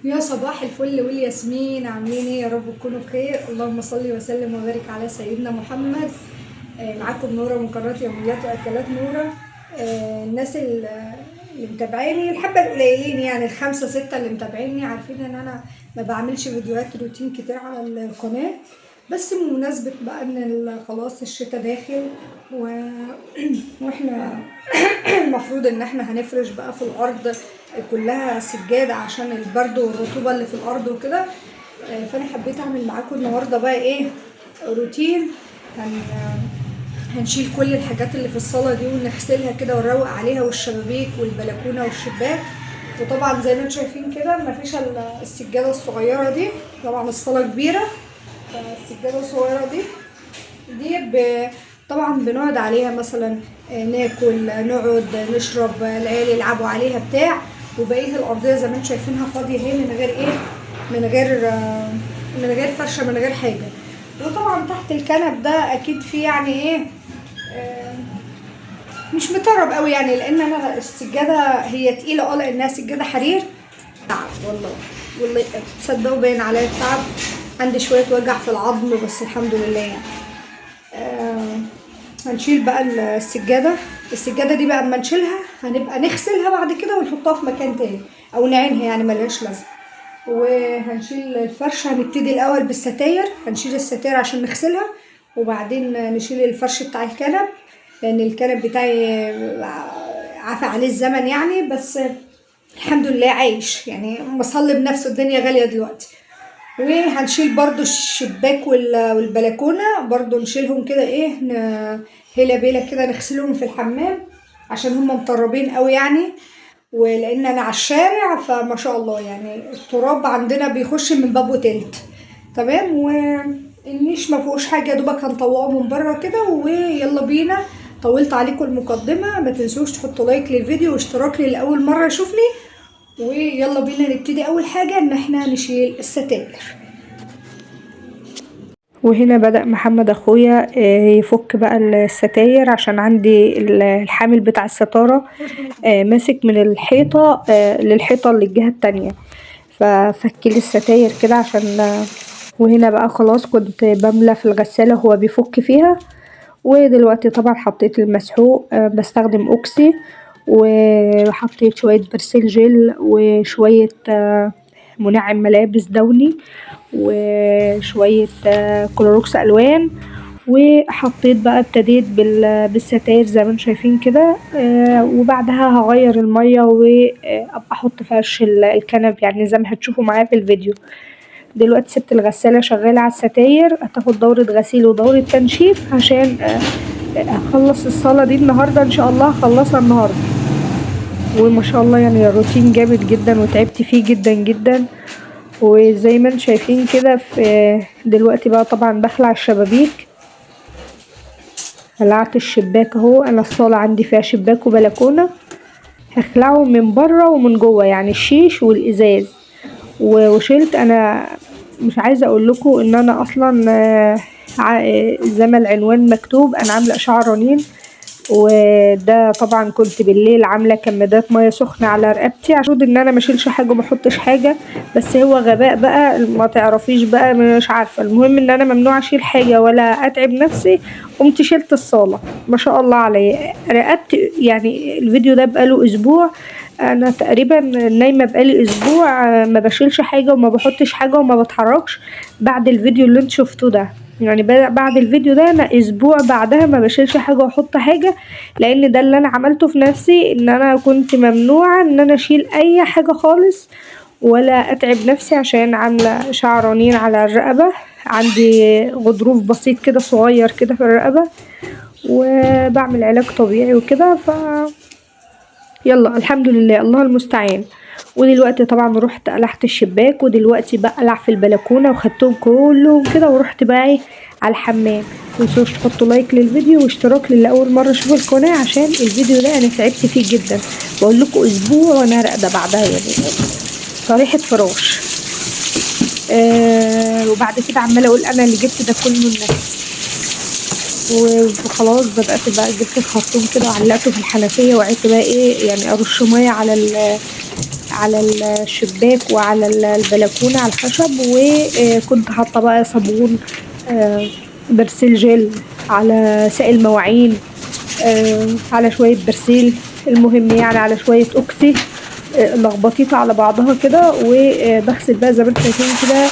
يا صباح الفل والياسمين، عاملين ايه؟ يا رب تكونوا بخير. اللهم صل وسلم وبارك على سيدنا محمد. معاكم نوره من قناة يوميات واكلات نوره. الناس اللي متابعيني، الحبة القليلين يعني الخمسة ستة اللي متابعيني، عارفين ان انا ما بعملش فيديوهات روتين كتير على القناه، بس بمناسبة بقى ان خلاص الشتاء داخل واحنا المفروض ان احنا هنفرش بقى في الارض كلها سجادة عشان البرد والرطوبة اللي في الارض وكده. فانا حبيت اعمل معاكم النهارده بقى ايه روتين. هنشيل كل الحاجات اللي في الصاله دي ونغسلها كده ونروق عليها، والشبابيك والبلكونه والشباك. وطبعا زي ما انتم شايفين كده مفيش السجادة الصغيرة دي، طبعا الصاله كبيرة، فالسجاده الصغيرة دي طبعا بنقعد عليها مثلا، ناكل، نقعد نشرب، العيال يلعبوا عليها بتاع. وبقية الارضية زي ما انتم شايفينها فاضية اهي، من غير ايه، من غير فرشه، من غير حاجة. وطبعا تحت الكنب ده اكيد في يعني ايه، مش مطرب قوي يعني، لان انا السجادة هي تقيلة لانها سجادة حرير. تعب والله، والله تصدقوا باين عليا التعب، عندي شوية وجع في العظم بس الحمد لله يعني. هنشيل بقى السجادة. السجادة دي بقى اما نشيلها هنبقى نغسلها بعد كده ونحطها في مكان تاني او نعينها، يعني ملهاش لازمه. وهنشيل الفرش، هنبتدي الاول بالستاير، هنشيل الستاير عشان نغسلها، وبعدين نشيل الفرش بتاع الكنب، لان الكنب بتاعي عفى عليه الزمن يعني، بس الحمد لله عايش يعني، مصلب نفسه، الدنيا غالية دلوقتي. وهنشيل برضو الشباك والبلكونه برضو نشيلهم كده ايه، هيلا بيلا كده، نغسلهم في الحمام عشان هم مطربين قوي يعني. ولان انا على الشارع فما شاء الله يعني التراب عندنا بيخش من باب وتلت، تمام. والنيش ما فيهوش حاجة، يا دوبك هنطوقه من بره كده ويلا بينا. طولت عليكم المقدمة، ما تنسوش تحطوا like للفيديو واشتراك للي اول مرة يشوفني. ويلا بينا نبتدي. اول حاجة ان احنا نشيل الستاير. وهنا بدأ محمد اخويا يفك بقى الستاير، عشان عندي الحامل بتاع الستارة ماسك من الحيطة للحيطة للجهة التانية، ففك لي الستاير كده عشان. وهنا بقى خلاص كنت بملى في الغسالة وهو بيفك فيها. ودلوقتي طبعا حطيت المسحوق، بستخدم اوكسي، وحطيت شوية برسيل جل وشوية منعم ملابس دوني وشوية كلوروكس ألوان. وحطيت بقى، ابتديت بالستاير زي ما انتم شايفين كده. وبعدها هغير المية وابقى احط فرش الكنب يعني زي ما هتشوفوا معايا في الفيديو. دلوقتي سبت الغسالة شغالة على الستاير، هتاخد دورة غسيل ودورة تنشيف عشان اخلص الصالة دي النهاردة ان شاء الله، هخلصها النهاردة. وما شاء الله يعني الروتين جامد جدا وتعبت فيه جدا جدا. وزي ما انتم شايفين كده في دلوقتي بقى طبعا بخلع الشبابيك، خلعت الشباك اهو. انا الصالة عندي فيها شباك وبلكونة، هخلعه من بره ومن جوه يعني الشيش والازاز. وشلت، انا مش عايزة اقول لكم ان انا اصلا زي ما العنوان مكتوب انا عاملة اشعة رنين، وده طبعا كنت بالليل عاملة كمادات مية سخنة على رقبتي عشان ان انا ما اشيلش حاجة وما احطش حاجة، بس هو غباء بقى ما تعرفيش بقى، مش عارفة. المهم ان انا ممنوع اشيل حاجة ولا اتعب نفسي، قمت شلت الصالة ما شاء الله عليا رقبتي. يعني الفيديو ده بقاله اسبوع، انا تقريبا نايمة بقالي اسبوع ما بشيلش حاجة وما بحطش حاجة وما بتحركش بعد الفيديو اللي انتوا شفتوه ده. يعني بعد الفيديو ده انا اسبوع بعدها ما بشيلش حاجة واحط حاجة، لان ده اللي انا عملته في نفسي، ان انا كنت ممنوعة ان انا اشيل اي حاجة خالص ولا اتعب نفسي، عشان عامله شعرانين على الرقبة، عندي غضروف بسيط كده صغير كده في الرقبة، وبعمل علاج طبيعي وكده. ف يلا الحمد لله، الله المستعان. ودلوقتي طبعا رحت قلعت الشباك، ودلوقتي بقلع في البلكونه، وخدتهم كلهم كده ورحت بقى ايه على الحمام. متنسوش تحطوا like للفيديو واشتراك للي اول مرة يشوف القناة، عشان الفيديو ده انا تعبت فيه جدا، بقول لكم اسبوع وانا راقده بعدها يعني طريحه فراش. وبعد كده عماله اقول انا اللي جبت ده كله لنفسي. وخلاص بدأت بقى جبت الخرطوم كده وعلقته في الحنفية، وقعدت بقى ايه يعني ارش مية على على الشباك وعلى البلكونه على الخشب، وكنت حاطه بقى صابون، برسيل جل، على سائل مواعين، على شوية برسيل، المهم يعني على شوية اوكسي، لخبطيطه على بعضها كده. وبغسل بقى زي ما انتم شايفين كده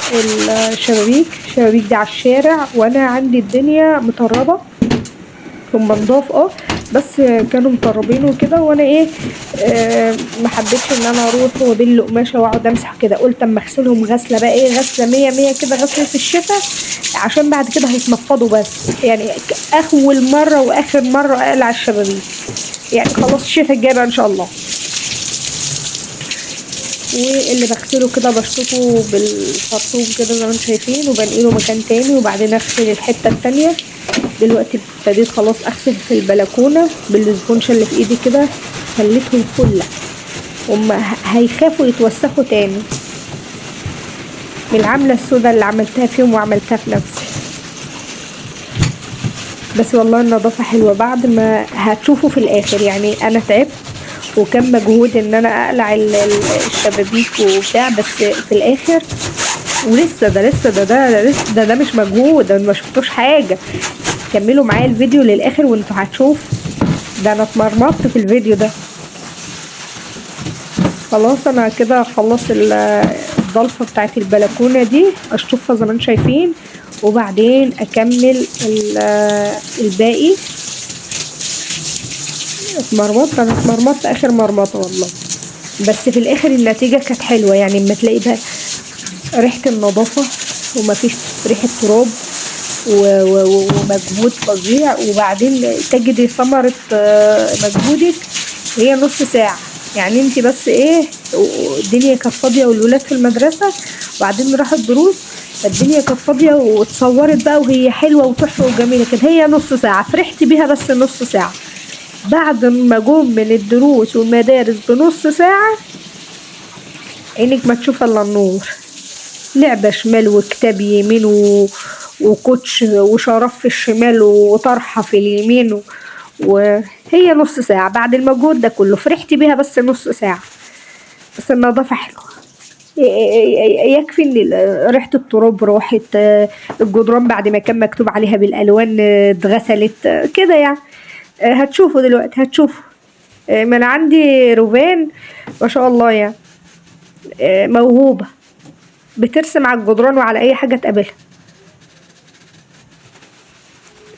الشبابيك. الشبابيك دي على الشارع، وانا عندي الدنيا مطربه، هم نضاف بس كانوا مطربين وكده، وانا ايه ما حبيتش ان انا اروح وابل قماشة واقعد امسح كده، قلت اما اغسلهم غسله بقى ايه، غسله 100 100 كده، غسله في الشتاء، عشان بعد كده هيتنفضوا بس. يعني اول مرة واخر مرة اقلع الشبابيك، يعني خلاص الشتاء الجاي بقى ان شاء الله. واللي بغسله كده بشطفه بالخرطوم كده زي ما انتم شايفين، وبنقله مكان تاني، وبعدين اغسل الحتة التانية. دلوقتي ابتديت خلاص اغسل في البلكونه بالسبونشه اللي في ايدي كده، خليتهم فله، هما هيخافوا يتوسخوا تاني من العملة السوداء اللي عملتها فيهم وعملتها في نفسي. بس والله النظافة حلوة بعد ما هتشوفوا في الاخر. يعني انا تعبت وكان مجهود ان انا اقلع الشبابيك وبتاع، بس في الاخر ولسه ده لسه ده ده لسه ده ده مش مجهود، ده ما شفتوش حاجة. كملوا معايا الفيديو للاخر وانتوا هتشوفوا، ده انا اتمرمطت في الفيديو ده. خلاص انا كده خلص الضلفه بتاعت البلكونه دي، اشطفها زي ما انتم شايفين، وبعدين اكمل الباقي. اتمرمطت، انا اتمرمطت اخر مرمطه والله، بس في الاخر النتيجة كانت حلوة. يعني اما تلاقي بقى ريحه النظافة ومفيش ريحه تراب ومجهود فظيع، وبعدين تجدي ثمره مجهودك هي نص ساعة. يعني انتي بس ايه، الدنيا كانت فاضية والولاد في المدرسة، وبعدين راحوا الدروس، فالدنيا كانت فاضية واتصورت بقى وهي حلوة وتحفه وجميلة كده. هي نص ساعة فرحتي بيها، بس نص ساعة. بعد ما جم من الدروس والمدارس بنص ساعة، عينك ما تشوف الا النور، لعبه شمال وكتاب يمين وكوتش وشراب في الشمال وطرحه في اليمين، وهي نص ساعة بعد المجهود ده كله فرحتي بيها بس نص ساعة. بس النظافة حلوة، يكفي ان ريحه التراب راحت، الجدران بعد ما كان مكتوب عليها بالالوان اتغسلت كده يعني. هتشوفوا دلوقتي، هتشوفوا. ما انا عندي روبان ما شاء الله يعني، موهوبه، بترسم على الجدران وعلى اي حاجة تقابلها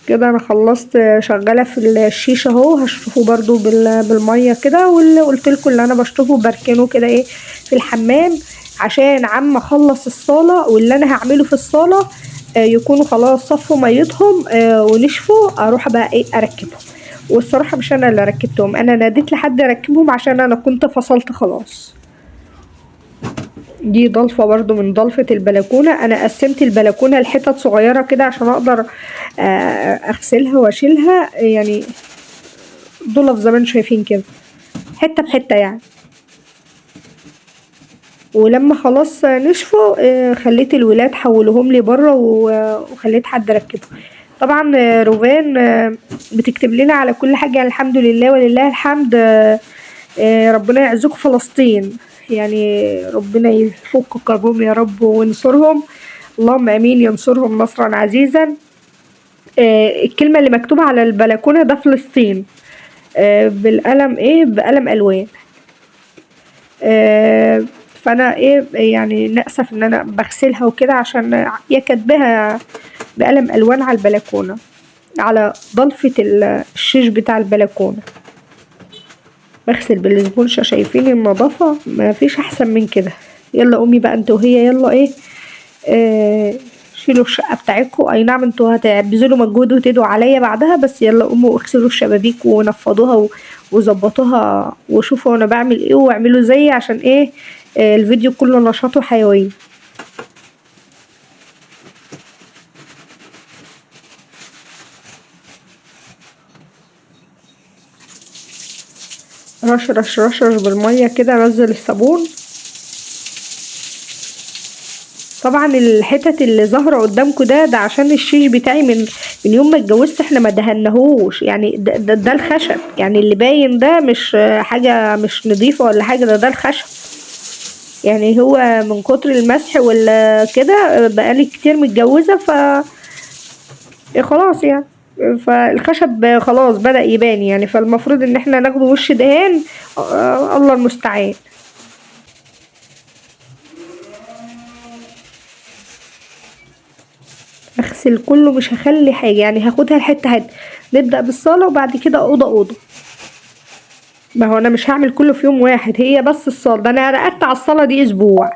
كده. انا خلصت شغالة في الشيشة اهو، هشطفه برضو بالمية كده، واللي قلت لكم اللي انا بشطفه بركنه كده ايه في الحمام، عشان عم اخلص الصاله واللي انا هعمله في الصاله يكونوا خلاص صفوا ميتهم ونشفوا، اروح بقى ايه اركبهم. والصراحة مش انا اللي ركبتهم، انا ناديت لحد يركبهم عشان انا كنت فصلت خلاص. دي ضلفه برضو من ضلفه البلكونه، انا قسمت البلكونه لحتت صغيرة كده عشان اقدر اغسلها واشيلها، يعني ضلف زي ما انتم شايفين كده، حتة بحته يعني. ولما خلاص نشفوا خليت الولاد حولوهم لي بره وخليت حد ركبهم. طبعا روبان بتكتب لنا على كل حاجة، الحمد لله ولله الحمد. ربنا يعزكم فلسطين، يعني ربنا يفك كربهم يا رب وينصرهم، اللهم امين، ينصرهم نصرا عزيزا. الكلمة اللي مكتوبة على البلكونه ده فلسطين، بالقلم ايه، بقلم الوان. فانا ايه يعني ناسف ان انا بغسلها وكده، عشان هي كاتباها بقلم الوان على البلكونه، على ضلفه الشيش بتاع البلكونه. بغسل بالسبونشه، شايفين النظافة ما فيش احسن من كده. يلا قومي بقى انتوا وهي، يلا ايه شيلوا الشقة بتاعتكم. اي نعم انتوا هتبذلوا مجهود وتدعوا عليا بعدها، بس يلا قوموا اغسلوا الشبابيك ونفضوها وظبطوها، وشوفوا انا بعمل ايه واعملوا زيي، عشان ايه الفيديو كله نشاط وحيوية. رش رش رش رش بالمية كده، نزل الصابون. طبعا الحتت اللي ظاهره قدامكم ده عشان الشيش بتاعي من يوم ما اتجوزت احنا ما دهناهوش، يعني ده الخشب، يعني اللي باين ده مش حاجة مش نظيفة ولا حاجة، ده الخشب. يعني هو من كتر المسح ولا كده بقالي كتير متجوزة، ف خلاص يعني، فالخشب خلاص بدأ يبان يعني، فالمفروض ان احنا ناخده وش دهان. الله المستعان. اغسل كله، مش هخلي حاجة يعني، هاخدها حتة حتة. نبدأ بالصالة وبعد كده أوضة أوضة. ما هو انا مش هعمل كله في يوم واحد، هي بس الصالة ده انا رقدت على الصالة دي اسبوع.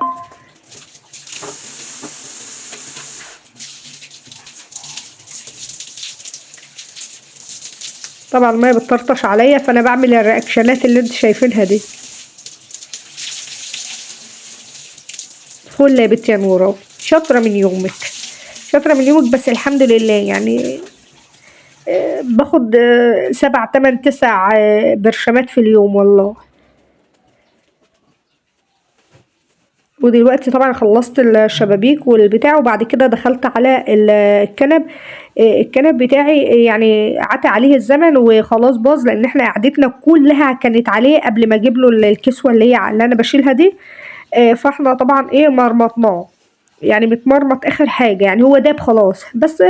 طبعا المية بتطرطش عليا، فانا بعمل الرياكشنات اللي انتوا شايفينها دي. فل يا بنتي يا نورة، شاطرة من يومك، شاطرة من يومك. بس الحمد لله يعني، باخد 7 8 9 برشامات في اليوم والله. ودلوقتي طبعا خلصت الشبابيك والبتاع، وبعد كده دخلت على الكنب. الكنب بتاعي يعني عتى عليه الزمن وخلاص باظ، لان احنا قعدتنا كلها كانت عليه قبل ما اجيب له الكسوة اللي هي اللي انا بشيلها دي. فاحنا طبعا ايه مرمطناه يعني، متمرمط اخر حاجة يعني، هو داب خلاص. بس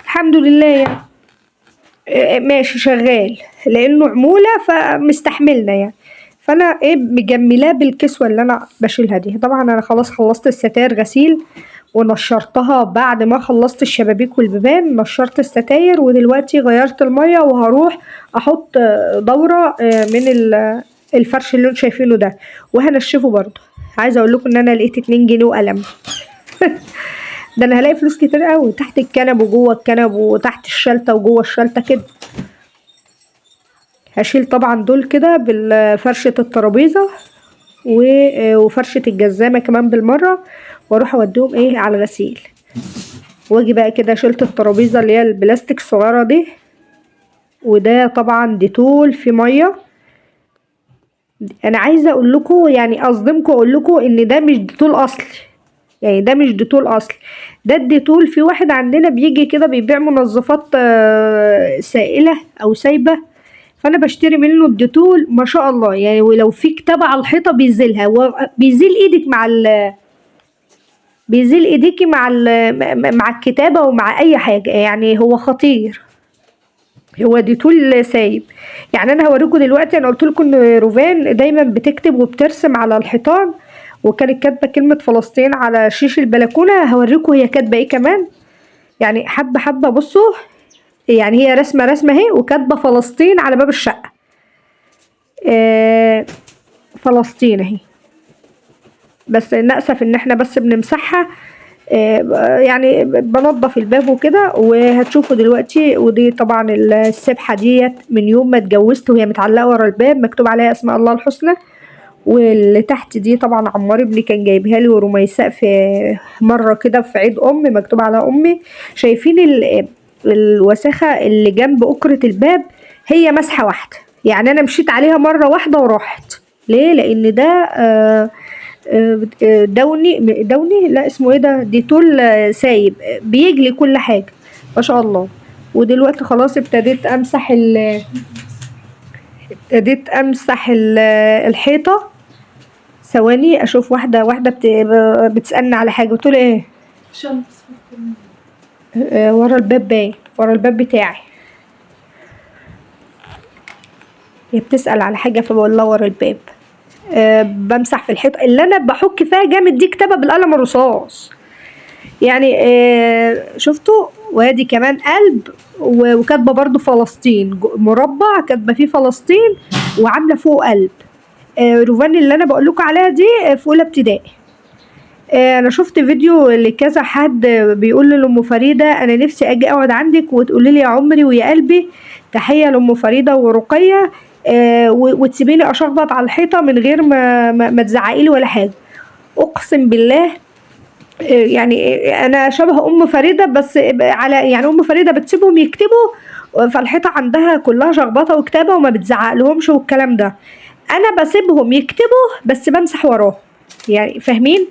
الحمد لله يعني، ماشي شغال لانه عمولة فمستحملنا يعني. فانا ايه مجملاه بالكسوة اللي انا بشيلها دي. طبعا انا خلاص خلصت الستاير غسيل ونشرتها بعد ما خلصت الشبابيك والبيبان، نشرت الستاير، ودلوقتي غيرت المية وهروح احط دورة من الفرش اللي انتوا شايفينه ده، وهنشفه برضه. عايزة اقول لكم ان انا لقيت 2 جنيه وقلم. ده انا هلاقي فلوس كتير قوي تحت الكنب وجوه الكنب وتحت الشلته وجوه الشلته كده. هشيل طبعا دول كده بالفرشة الترابيزة وفرشة الجزامة كمان بالمرة، واروح اوديهم ايه على الغسيل. واجي بقى كده شلت الترابيزة اللي هي البلاستيك الصغيرة دي، وده طبعا ديتول في مية. انا عايزة اقول لكم يعني اصدمكم اقول لكم ان ده مش ديتول اصلي، يعني ده مش ديتول اصلي، ده الديتول في واحد عندنا بيجي كده بيبيع منظفات سائلة او سايبة، فانا بشتري منه الديتول ما شاء الله يعني. ولو في كتابة على الحيطة بيزيلها، بيزيل ايدك مع ال، بيزيل ايديكي مع ال، مع الكتابة ومع اي حاجة يعني، هو خطير، هو ديتول سايب يعني. انا هوريكم دلوقتي، انا قلت لكم ان روفان دايما بتكتب وبترسم على الحيطان، وكانت كاتبه كلمة فلسطين على شيش البلكونه. هوريكم هي كاتبه ايه كمان يعني، حبه حبه. بصوا يعني هي رسمه رسمه اهي، وكاتبه فلسطين على باب الشقة، فلسطين اهي. بس نأسف ان احنا بس بنمسحها، يعني بنضف الباب وكده، وهتشوفوا دلوقتي. ودي طبعا السبحة ديت من يوم ما اتجوزت وهي متعلقه ورا الباب، مكتوب عليها اسماء الله الحسنى. واللي تحت دي طبعا عمار ابني كان جايبها لي ورميساء في مرة كده في عيد ام، مكتوب عليها امي. شايفين الوساخه اللي جنب أكرة الباب؟ هي مسحه واحدة يعني، انا مشيت عليها مرة واحدة وراحت. ليه؟ لان ده دوني، دوني لا اسمه ايه ده، ديتول سايب، بيجلي كل حاجة ما شاء الله. ودلوقتي خلاص ابتديت امسح ابتديت امسح الحيطة. ثواني اشوف واحدة واحدة بتسالني على حاجة، بتقول ايه؟ شمس ورا الباب باين، ورا الباب بتاعي. هي بتسال على حاجة فبقول لها ورا الباب. بمسح في الحيطة اللي انا بحك فيها جامد دي، كتابه بالقلم الرصاص يعني. شفتوا؟ وادي كمان قلب، وكاتبه برضو فلسطين، مربع كاتبه فيه فلسطين وعامله فوق قلب. روفان اللي انا بقول لكم عليها دي في اولى ابتدائي. انا شفت فيديو لكذا حد بيقول لام فريدة انا نفسي اجي اقعد عندك وتقولي لي يا عمري ويا قلبي، تحية لام فريدة ورقية، وتسيبيني اشخبط على الحيطة من غير ما تزعقي لي ولا حاجة. اقسم بالله، يعني انا شبه ام فريدة، بس على يعني ام فريدة بتسيبهم يكتبوا، فالحيطه عندها كلها شخبطه وكتابه وما بتزعق لهمش والكلام ده. انا بسيبهم يكتبوا بس بمسح وراهم يعني، فاهمين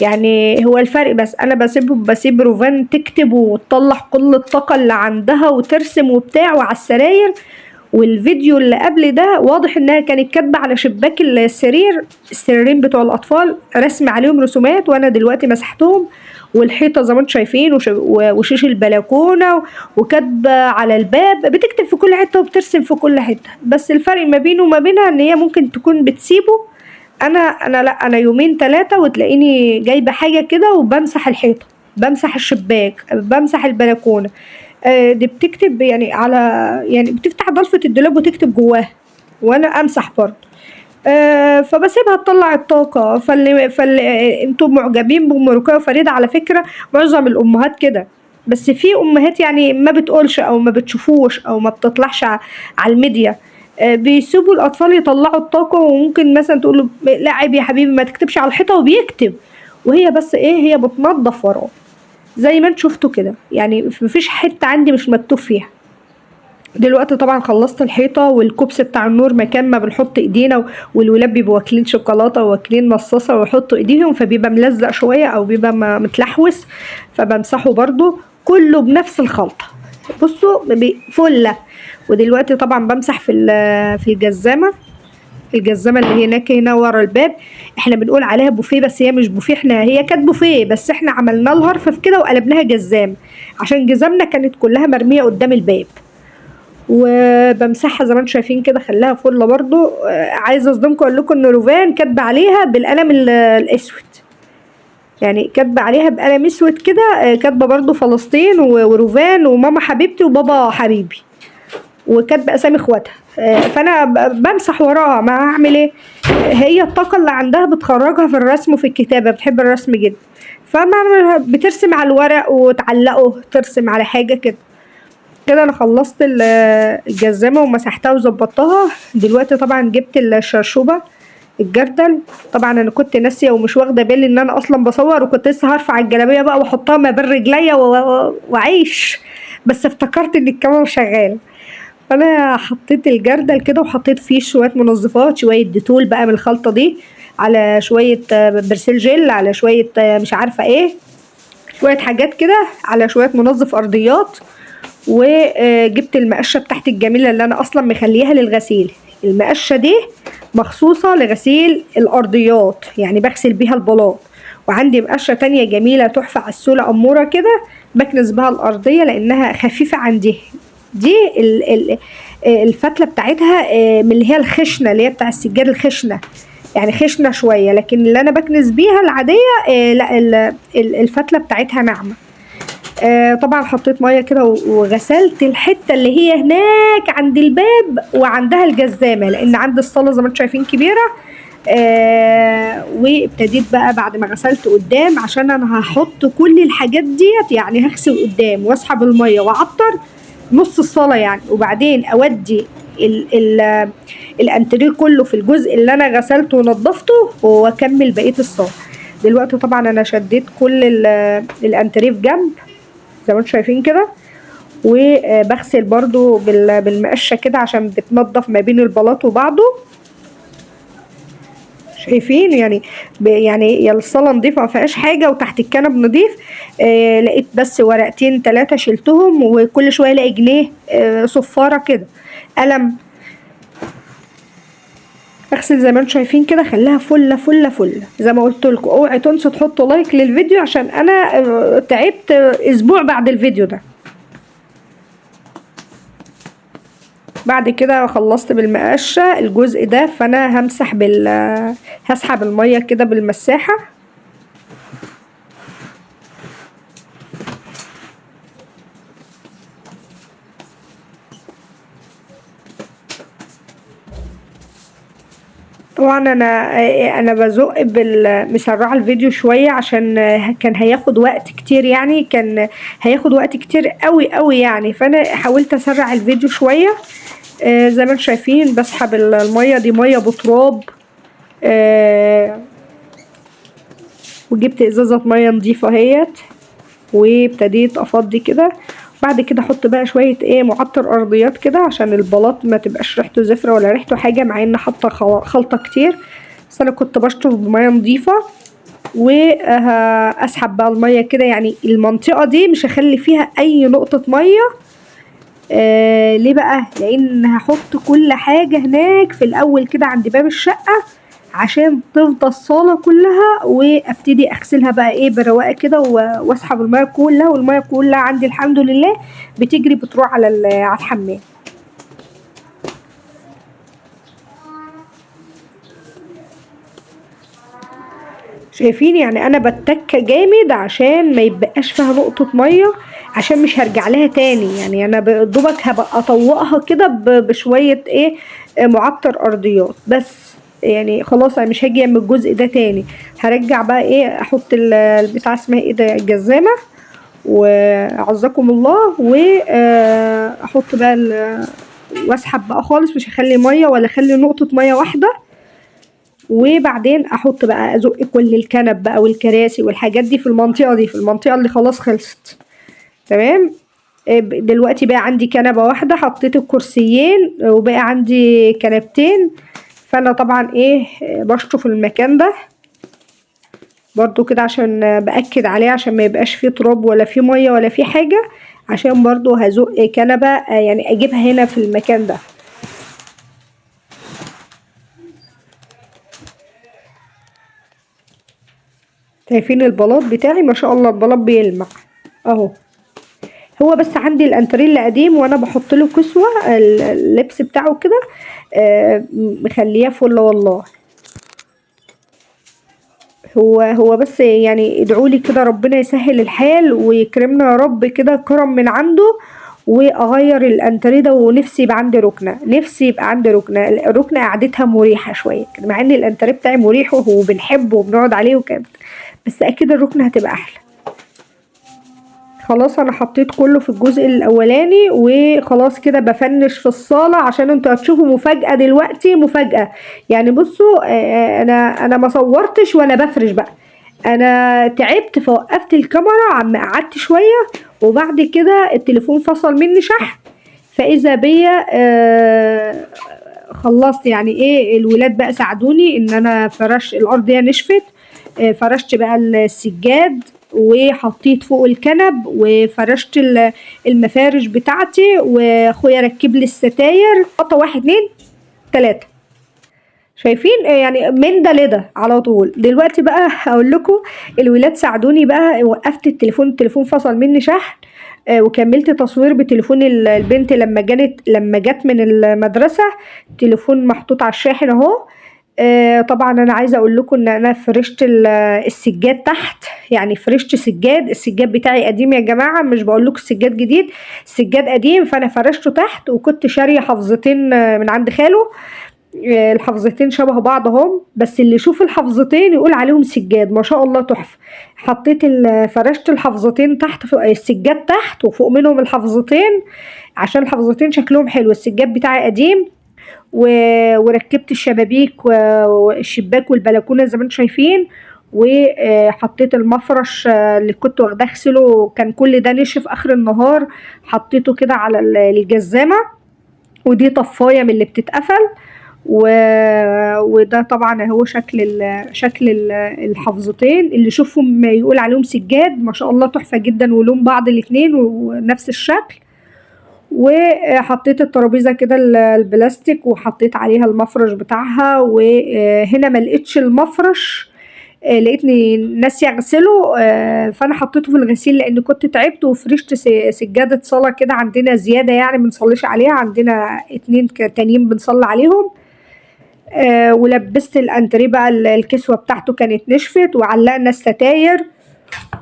يعني هو الفرق. بس انا بسيب روفان تكتب وتطلع كل الطاقة اللي عندها وترسم وبتاع وعلى السراير، والفيديو اللي قبل ده واضح انها كانت كاتبه على شباك السرير، السريرين بتوع الاطفال رسم عليهم رسومات، وانا دلوقتي مسحتهم. والحيطه زي ما انتم شايفين، وشيش البلكونه، وكاتبه على الباب، بتكتب في كل حتة وبترسم في كل حتة. بس الفرق ما بينه وما بينها ان هي ممكن تكون بتسيبه، انا لا، انا يومين 3 وتلاقيني جايبه حاجة كده وبمسح الحيطة، بمسح الشباك، بمسح البلكونه. دي بتكتب يعني على، يعني بتفتح ضلفه الدولاب وتكتب جواها، وانا امسح برضه. فبسيبها تطلع الطاقة. فاللي انتم معجبين بام رقيه وفريدة، على فكرة معظم الامهات كده، بس في امهات يعني ما بتقولش او ما بتشوفوش او ما بتطلعش على الميديا، بيسيبوا الاطفال يطلعوا الطاقة. وممكن مثلا تقول له لا عيب يا حبيبي ما تكتبش على الحيطة، وبيكتب، وهي بس ايه، هي بتنظف وراه زي ما انتوا شفتوا كده، يعني مفيش حتة عندي مش مكتوب فيها. دلوقتي طبعا خلصت الحيطة، والكوبس بتاع النور مكان ما بنحط ايدينا، والولاد بيبقوا واكلين شوكولاتة واكلين مصاصه ويحطوا ايديهم، فبيبقى ملزق شوية او بيبقى متلحوس، فبمسحه برضو كله بنفس الخلطة. بصوا فله. ودلوقتي طبعا بمسح في الجزامه، الجزامه اللي هناك هنا ورا الباب، احنا بنقول عليها بوفيه بس هي مش بوفيه، احنا هي كانت بوفيه بس احنا عملنا لها رفف كده وقلبناها جزامه، عشان جزامنا كانت كلها مرمية قدام الباب. وبمسحها زي ما انتم شايفين كده، خلاها فله برضو. عايزه اصدمكم اقول لكم ان روفان كاتبه عليها بالقلم الاسود، يعني كاتبه عليها بقلم اسود كده، كاتبه برضو فلسطين وروفان وماما حبيبتي وبابا حبيبي، وكاتبه اسامي اخواتها. فانا بمسح وراها، ما هعمل ايه، هي الطاقة اللي عندها بتخرجها في الرسم وفي الكتابة، بتحب الرسم جدا، فما بترسم على الورق وتعلقه، ترسم على حاجة كده. كده انا خلصت الجزامه ومسحتها وظبطتها. دلوقتي طبعا جبت الشرشوبه الجردل، طبعا انا كنت ناسيه ومش واخده بالي ان انا اصلا بصور، وكنت لسه هرفع الجلابية بقى واحطها ما بين رجليا واعيش، بس افتكرت ان الكاميرا شغالة، فانا حطيت الجردل كده وحطيت فيه شوية منظفات، شوية ديتول بقى من الخلطة دي، على شوية برسيل جل، على شوية مش عارفه ايه، شوية حاجات كده، على شوية منظف ارضيات. وجبت المقشه بتاعتي الجميلة اللي انا اصلا مخليها للغسيل، المقشه دي مخصوصة لغسيل الارضيات، يعني بغسل بيها البلاط. وعندي مقشه تانية جميلة تحفة عسوله اموره كده، بكنس بها الارضية لانها خفيفة عندي. دي الفتله بتاعتها من اللي هي الخشنة، اللي هي بتاع السجاد الخشنة، يعني خشنه شوية، لكن اللي انا بكنس بيها العادية لا، الفتله بتاعتها ناعمة. طبعا حطيت مية كده وغسلت الحتة اللي هي هناك عند الباب وعندها الجزامه، لان عند الصاله زي ما انتم شايفين كبيرة. وابتديت بقى بعد ما غسلت قدام، عشان انا هحط كل الحاجات ديت، يعني هغسل قدام واسحب المية واعطر نص الصاله يعني، وبعدين اودي الانتريه كله في الجزء اللي انا غسلته ونضفته، واكمل بقية الصاله. دلوقتي طبعا انا شديت كل الانتريه في جنب زي ما انتم شايفين كده، وبغسل برضو بالمقشه كده عشان بتنضف ما بين البلاط وبعضه. شايفين يعني يعني يا الصاله نضيفه ما فيهاش حاجة، وتحت الكنب نضيف. لقيت بس ورقتين 3 شلتهم، وكل شوية الاقي جنيه، صفارة كده، قلم. اغسل زي ما انتم شايفين كده، خليها فله فله فله زي ما قلت لكم. اوعي تنسوا تحطوا لايك للفيديو عشان انا تعبت اسبوع بعد الفيديو ده. بعد كده خلصت بالمقشه الجزء ده، فانا همسح هسحب المية كده بالمساحه. طبعا انا بزق مسرعة الفيديو شوية عشان كان هياخد وقت كتير، يعني كان هياخد وقت كتير قوي قوي يعني، فانا حاولت اسرع الفيديو شوية. زي ما انتم شايفين بسحب المية دي، مية بتراب، وجبت ازازة مية نظيفة اهيت، وابتديت افضي كده. بعد كده احط بقى شوية معطر ارضيات كده عشان البلاط ما تبقاش ريحته زفره ولا ريحته حاجة، مع ان حاطه خلطه كتير، بس انا كنت بشطف بميه نظيفة. واسحب بقى المية كده، يعني المنطقة دي مش هخلي فيها اي نقطة مية، ليه بقى؟ لان هحط كل حاجة هناك في الاول كده عند باب الشقة عشان تفضى الصاله كلها، وابتدي اغسلها بقى ايه برواقه كده واسحب المية كلها، والمية كلها عندي الحمد لله بتجري بتروح على الحمام. شايفين يعني انا بتك جامد عشان ما يبقاش فيها نقطة مية، عشان مش هرجع لها تاني. يعني انا دوبك هبقى اطوقها كده بشوية ايه معطر ارضيات بس، يعني خلاص انا مش هاجي من الجزء ده تاني. هرجع بقى ايه احط البتاع اسمها ايه ده، الجزامة وعزكم الله، واحط بقى واسحب بقى خالص، مش هخلي مية ولا اخلي نقطة مية واحدة. وبعدين احط بقى ازق كل الكنب بقى والكراسي والحاجات دي في المنطقة دي، في المنطقة اللي خلاص خلصت. تمام. دلوقتي بقى عندي كنبة واحدة، حطيت الكرسيين وبقى عندي كنبتين، فانا طبعا ايه بشطف المكان ده برضو كده عشان باكد عليه، عشان ما يبقاش فيه تراب ولا فيه مية ولا فيه حاجة، عشان برضو هزق كنبة يعني اجيبها هنا في المكان ده. شايفين البلاط بتاعي ما شاء الله، البلاط بيلمع اهو. هو بس عندي الانتريه اللي قديم وانا بحط له كسوه اللبس بتاعه كده، مخليه فل والله. هو بس يعني ادعولي كده ربنا يسهل الحال ويكرمنا يا رب كده كرم من عنده، واغير الانتريه ده. ونفسي يبقى عندي ركنه، نفسي يبقى عندي ركنه، الركنه قعدتها مريحه شوية كده، مع ان الانتريه بتاعي مريح وبنحبه وبنقعد عليه وكده، بس اكيد الركنه هتبقى احلى. خلاص انا حطيت كله في الجزء الاولاني، وخلاص كده بفنش في الصاله عشان انتوا هتشوفوا مفاجاة دلوقتي، مفاجاة يعني. بصوا انا ما صورتش وانا بفرش بقى، انا تعبت فوقفت الكاميرا عم قعدت شوية، وبعد كده التليفون فصل مني شحن، فاذا بيا خلصت يعني ايه. الولاد بقى ساعدوني ان انا فرش الارضية نشفت، فرشت بقى السجاد وحطيت فوق الكنب، وفرشت المفارش بتاعتي، واخويا ركب لي الستاير. خطوة 1 2 3، شايفين يعني من ده لده على طول. دلوقتي بقى هقول لكم الولاد ساعدوني بقى، وقفت التليفون، التليفون فصل مني شحن، وكملت تصوير بتليفون البنت لما جت من المدرسة، التليفون محطوط على الشاحن اهو. طبعا انا عايزه اقول لكم ان انا فرشت السجاد تحت، يعني فرشت سجاد، السجاد بتاعي قديم يا جماعة، مش بقول لكم السجاد جديد، السجاد قديم، فانا فرشته تحت. وكنت شاريه حافظتين من عند خاله، الحافظتين شبه بعض اهم، بس اللي يشوف الحافظتين يقول عليهم سجاد، ما شاء الله تحفة. حطيت فرشت الحافظتين تحت، السجاد تحت وفوق منهم الحافظتين، عشان الحافظتين شكلهم حلو. السجاد بتاعي قديم، وركبت الشبابيك والشباك والبلكونه زي ما انتم شايفين، وحطيت المفرش اللي كنت واخداه اغسله، كان كل ده نشف اخر النهار، حطيته كده على الجزامه، ودي طفايه من اللي بتتقفل. وده طبعا اهو شكل الحافظتين، اللي يشوفهم يقول عليهم سجاد، ما شاء الله تحفة جدا، ولون بعض الاتنين ونفس الشكل. وحطيت الترابيزة كده البلاستيك، وحطيت عليها المفرش بتاعها. وهنا ما لقيتش المفرش، لقيتني ناسيه اغسله، فانا حطيته في الغسيل لان كنت تعبت. وفرشت سجادة صلاة كده عندنا زيادة، يعني بنصليش عليها، عندنا 2 تانيين بنصلي عليهم. ولبست الانتريه بقى الكسوة بتاعته كانت نشفت، وعلقنا الستاير.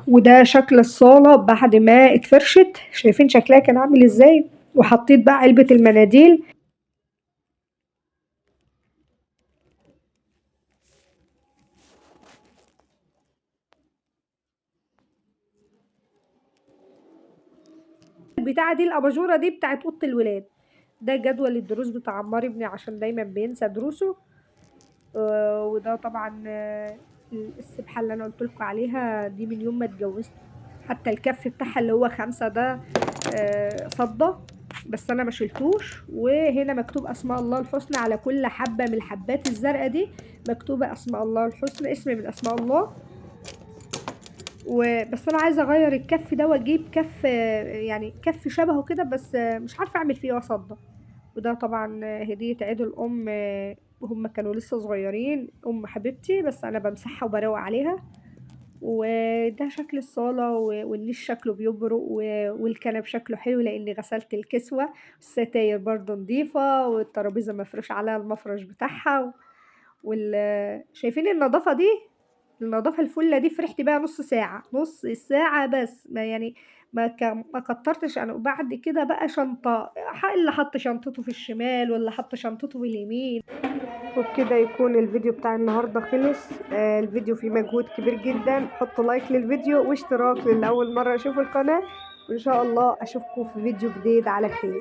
وده شكل الصاله بعد ما اتفرشت، شايفين شكلها كان عامل ازاي. وحطيت بقى علبة المناديل. البتاعه دي الاباجوره دي بتاعت اوضة الولاد. ده جدول الدروس بتاع عمار ابني عشان دايما بينسى دروسه. وده طبعا السبحة اللي انا قلت لكم عليها دي من يوم ما اتجوزت، حتى الكف بتاعها اللي هو 5 ده صدى، بس انا ما شلتوش. وهنا مكتوب اسماء الله الحسنى على كل حبه من الحبات الزرقاء دي، مكتوبة اسماء الله الحسنى، اسم من اسماء الله. وبس انا عايزه اغير الكف ده واجيب كف، يعني كف شبهه كده، بس مش عارفه اعمل فيه اصدى. وده طبعا هديه عيد الام، هم كانوا لسه صغيرين، ام حبيبتي، بس انا بمسحها وبروق عليها. وده شكل الصالة، والنيش شكله بيبرق، والكنب شكله حلو لاني غسلت الكسوة، الستاير برضو نظيفة، والترابيزة مفروش عليها المفرش بتاعها، شايفين النظافة دي، النظافة الفلة دي فرحت بيها نص ساعة، نص ساعة بس، ما يعني ما كترتش انا. وبعد كده بقى شنطة، اللي حط شنطته في الشمال واللي حط شنطته في اليمين. وبكده يكون الفيديو بتاع النهارده خلص. الفيديو فيه مجهود كبير جدا، حطوا لايك للفيديو واشتراك للي اول مره يشوفوا القناه، وان شاء الله اشوفكم في فيديو جديد على خير.